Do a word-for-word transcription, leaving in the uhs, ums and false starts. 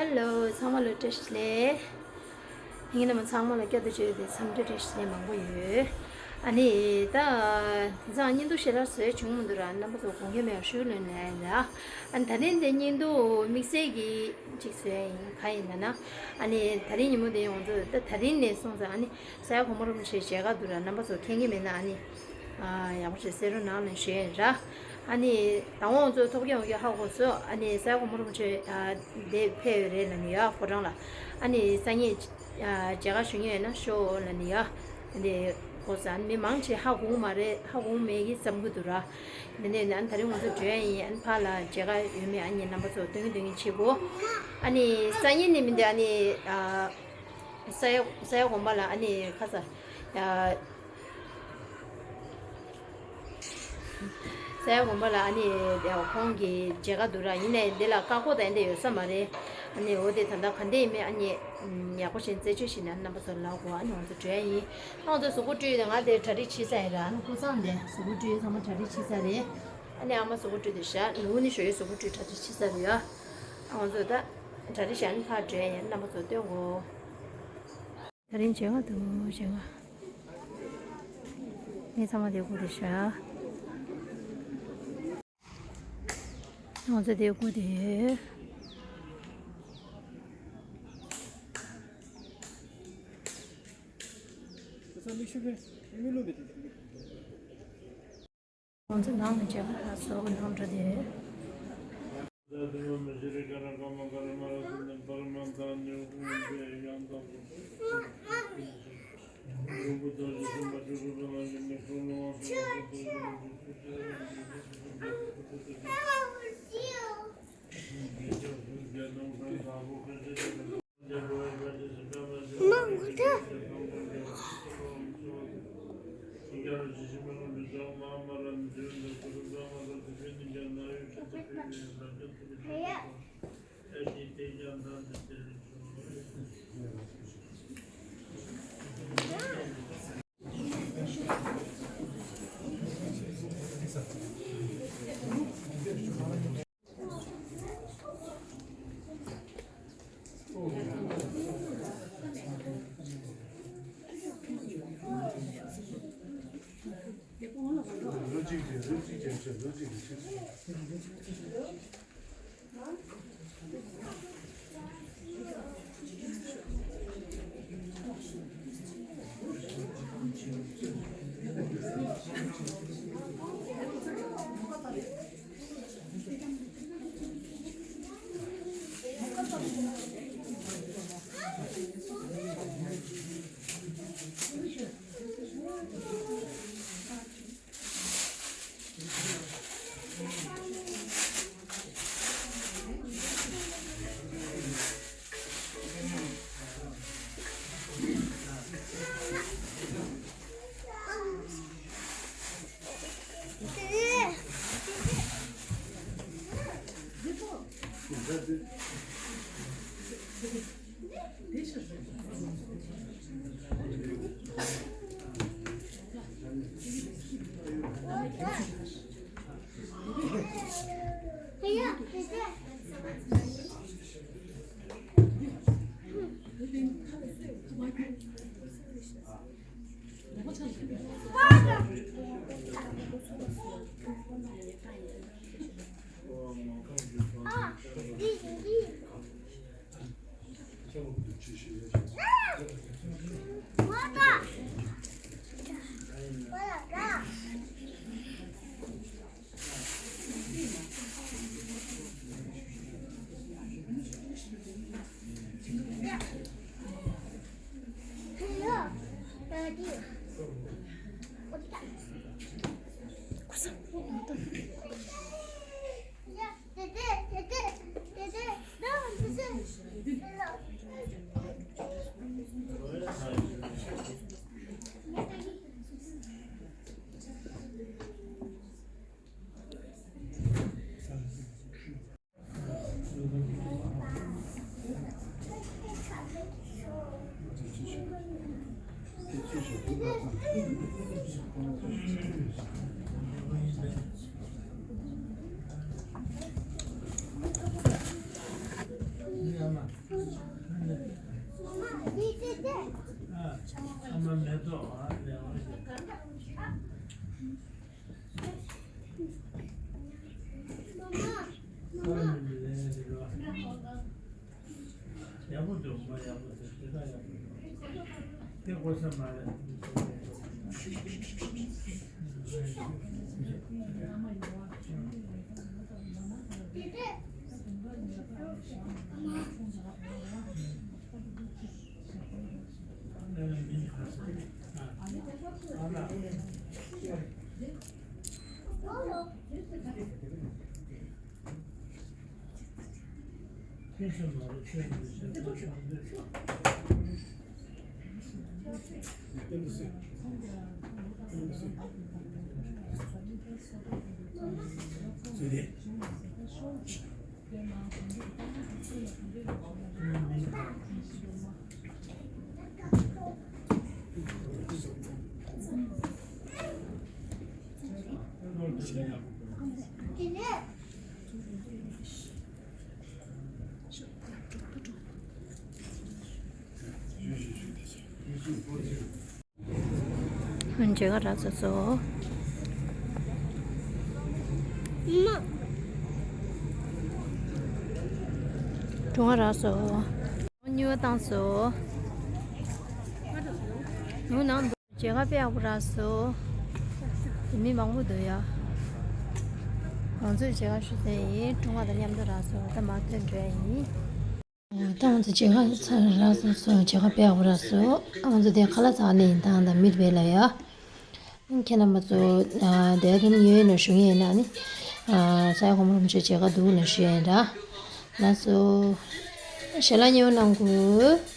ཧེ་ལོ། ཚང་མ་ལ་བཀྲ་ཤིས་བདེ་ལེགས། ངེད་རྣམས་ཚང་མ་ལ་བསྐྱར་དུ་བརྗོད་དེ་འཚམས་འདྲི་བཀྲ་ཤིས་བདེ་ལེགས་མང་པོ་ཡོད། ཨ་ནི་ད་དེང་སང་བརྙན་ཐུང་ཞེ་དྲག་བཟོས་བྱུང་མི་འདུག་ར། རྣམ་པ་ཚོ་དགོངས་འགལ་མེད་པར་ཞུ་ལོན་ལན་ལ། ཨ་ནི་ད་རིང་དེ་བརྙན་ཐུང་དམིགས་བསལ་གྱི་གཅིག་བཟོས་ཡིན། གང་ཡིན་ལབ་ན། ཨ་ནི་ད་རིང་ཉིན་མོ་དེ་ང་ཚོ་ད་ད་རིང་ནས་སོང་ཙང་ཨ་ནི་ས་ཡ་གོང་མ་རིན་པོ་ཆེ་མཇལ་ཁ་འདུག་ར། རྣམ་པ་ཚོ་མཁྱེན་གྱི་མེད་ན་ཨ་ནི་ཨ་ཡག་པོ་བྱས་གསན་རོགས་གནང་ལབ་ཞུ་ཡིན་ར། ཨ་ནི་དང་པོ་ང་ཚོ་ཐོབ་སྐྱོང་ཡོད་ཧ་གོ་སོང་། ཨ་ནི་ས་ཡ་གོང་མ་རིན་པོ་ཆེ་ཨ་དེ་ཕེབས་ཡོད་རེད་ལབ་ནི་ཡ། ཕོ་བྲང་ལ། ཨ་ནི་སང་ཉིན་ཨ་མཇལ་ཁ་ཞུ་མཁན་ཡོད་ན་ཤོག་ལབ་ནི་ཡ། དེ་འདྲ་གོ་ས་ཨ་ནི་མི་མང་ཆེ་ཧ་གོ་མ་རེད། ཧ་གོ་མེད་ཀྱི་བསམ་གྱི་འདུག་ར། དེ་ནས་ཨ་ནི་ད་རིང་ང་ཚོ་འགྲོ་ཡ་ཡིན། ཨ་ནི་ཕར་ལ་མཇལ་ཁ་ཡོད་མེད་ཨ་ནི་རྣམ་པ་ཚོ་སྟོན་གྱི་སྟོན་གྱི་བྱེད་དགོས། ཨ་ནི་སང་ཉིན་ནས་མི་འདི་ཨ་ནི་ཨ་ས་ཡ་ས་ཡ་དགོན་པ་ལ་ཨ་ནི་ཁ་ས། ཨ་ས་ཡ་དགོན་པ་ལ་ཨ་ནི་ཁོང་གི་མཇལ་ཁ་འདུག་ར། ཡིན་ནའི་འདི་ལ་བཀའ་བསྒོ་དང་འདི་ཡོད་ས་མ་རེད། ཨ་ནི་འོ་དེ་ད་ལྟ་ག་འདྲ་ཡིན་མིན་ཨ་ནི་ཡག་པོ་བྱས་རྩད་གཅོད་བྱས་ནས་རྣམ་པ་ཚོ་ལབ་དགོས། ཨ་ནི་ང་ཚོ་འགྲོ་ཡ་ཡིན། ཨ་ང་ཚོ་གཟུགས་པོ་བཀྲུས་ཏེ། ང་དེ་གྲ་སྒྲིག་བྱས་ཚར་ཡིན་ར། ཨ་ནི་ཀུན་བཟང་དེ་གཟུགས་པོ་བཀྲུས་ཚང་མ་གྲ་སྒྲིག་བྱས་ཚར་རེད། ཨ་ནི་ཨ་མ་གཟུགས་པོ་བཀྲུས་ཏེ་བཞག་ནུ་ནི་ཞོ་ཡི་གཟུགས་པོ་བཀྲུས་གྲ་སྒྲིག་བྱས་ཚར་རེད་ཡ། ཨ་ང་ཚོ་ད་གྲ་སྒྲིག་བྱས་ཨ་ནི་ཕར་འགྲོ་ཡ་ཡིན། རྣམ་པ་ཚོ་སྟོན་དགོས། ད་རིང་མཇལ་ཁ་འདུག་མཇལ་ཁ། ངས་ཚང་མ་དེ་སྒུག་བསྡད་ཤག་ང་ཚོ་དེ་སྒུག་བསྡད་ཡོད། ང་ཚོ་ནང་ལ་མཇལ་ཁ་ཧ་སོ་གི་ནང་འགྲོ་དེ། ཨ་མ་མེ་ཏོག་ཨ་ལས་འོང་ཞེས། ཡག་པོ་འདུག་མ་ཡག་པོ་འདུག་དེ་དག་ཡག་པོ་འདུག་དེ་གོ་ས་མ་རེད། མཇལ་ཁ་རག་སོང་སོ། སྒྲུང་ང་རག་སོང་། སྨྱུག་བཏང་སོང་། ནུ་ནང་དུ་མཇལ་ཁ་དཔེ་ཡག་པོ་རག་སོང་། མི་མང་པོ་འདུག་ཡ། ང་ཚོས་མཇལ་ཁ་ཞུ་མཁན་ཡིན། སྒྲུང་ང་དང་མཉམ་དུ་རག་སོང་། ད་མར་ཐོན་འགྲོ་ཡ་ཡིན། ད་ང་ཚོ་མཇལ་ཁ་ཚར་རག་སོང་སོང་། མཇལ་ཁ་དཔེ་ཡག་པོ་རག་སོང་། ང་ཚོ་དེ་ཁ་ལག་ཟ་ནས་ཡིན་ད་ད་མིར་བེ་ལ་ཡ། ཁྱེད་རྣམ་པ་ཚོ་དེ་དུ་ནི་ཡོད་ན་ཞུ་ངེས་ན་ནི། ས་ཡ་གོང་མ་རིན་པོ་ཆེ་མཇལ་ཁ་འདུག་ལ་ཞུ་ཡ་ཡིན་ད། ལགས་སོ། ཞལ་ལག་ཉེ་བོ་གནང་དགོས།